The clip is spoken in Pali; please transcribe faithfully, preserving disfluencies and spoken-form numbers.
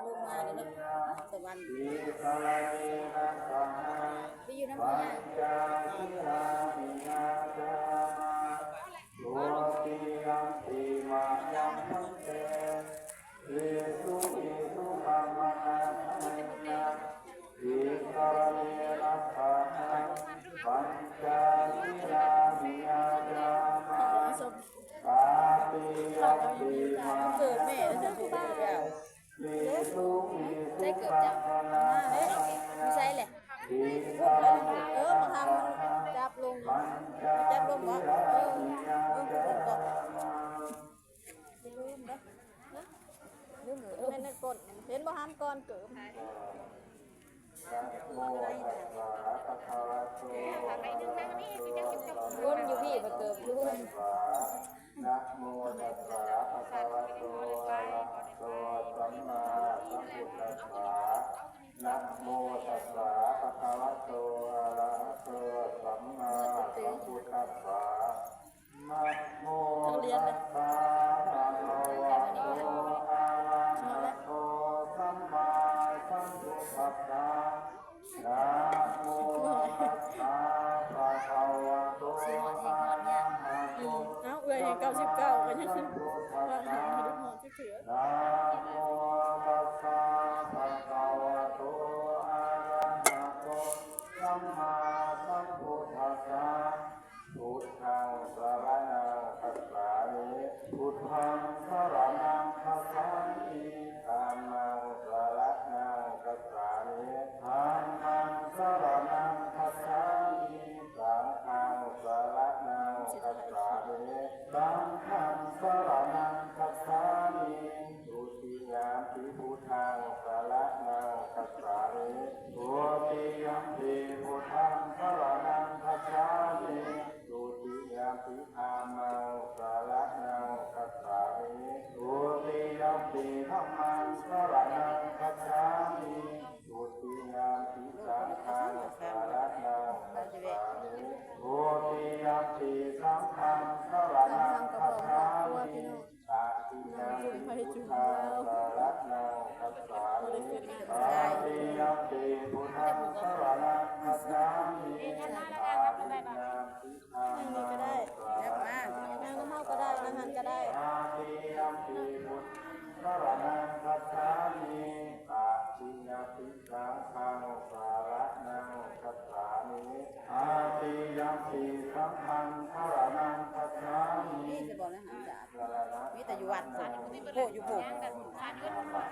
ลงมาเลยเนาะ สวรรค์ Tisaraṇena saha ไปอยู่น้ำพญา pañca sīlāni yācāma. Dutiyampi mayaṃ bhante visuṃ visuṃ amanāpanāya tisaraṇena saha pañca sīlāni yācāma. Tatiyampi mayaṃ bhante visuṃ visuṃ amanāpanāya tisaraṇena saha pañca sīlāni yācāma. เออ มาทำจับลง จับลงบ่ เออ เออ ลืมบ่ ลืม แม่นกด เห็นบ่ ห้ามก่อนเกิด Namo tassa bhagavato arahato คนอยู่พี่มาเกิด sammāsambuddhassa. Namo tassa bhagavato arahato sammāsambuddhassa. Namo tassa bhagavato arahato sammāsambuddhassa. Namo tassa bhagavato arahato sammāsambuddhassa. Namo tassa bhagavato arahato เอ้า เอื้อยยัง เก้าสิบเก้า ก็ยัง sammāsambuddhassa. ว่าหาดูหมอจักเทื่อ Namo tassa bhagavato arahato sammāsambuddhassa. Buddhaṃ saraṇaṃ gacchāmi. Buddhaṃ saraṇaṃ gacchāmi. Dhammaṃ saraṇaṃ gacchāmi. Dhammaṃ saraṇaṃ gacchāmi. Saṅghaṃ saraṇaṃ gacchāmi. Saṅghaṃ saraṇaṃ gacchāmi. Dutiyampi buddhaṃ saraṇaṃ gacchāmi. Dutiyampi buddhaṃ saraṇaṃ gacchāmi. Dutiyampi dhammaṃ saraṇaṃ gacchāmi. Dutiyampi dhammaṃ saraṇaṃ gacchāmi. Dutiyampi saṅghaṃ saraṇaṃ gacchāmi. Dutiyampi saṅghaṃ saraṇaṃ gacchāmi. Tatiyampi buddhaṃ saraṇaṃ gacchāmi. Tatiyampi buddhaṃ saraṇaṃ gacchāmi. Tatiyampi นั่งนี่ก็ได้ dhammaṃ saraṇaṃ นั่งน้ำเฮาก็ได้ นั่งหันก็ได้ Tatiyampi buddhaṃ saraṇaṃ gacchāmi. Tatiyampi saṅghaṃ saraṇaṃ gacchāmi. Tatiyampi saṅghaṃ saraṇaṃ gacchāmi. นี่จะบอกนะหันจ้ะ มีแต่อยู่วัด โพอยู่โพ Tatiyampi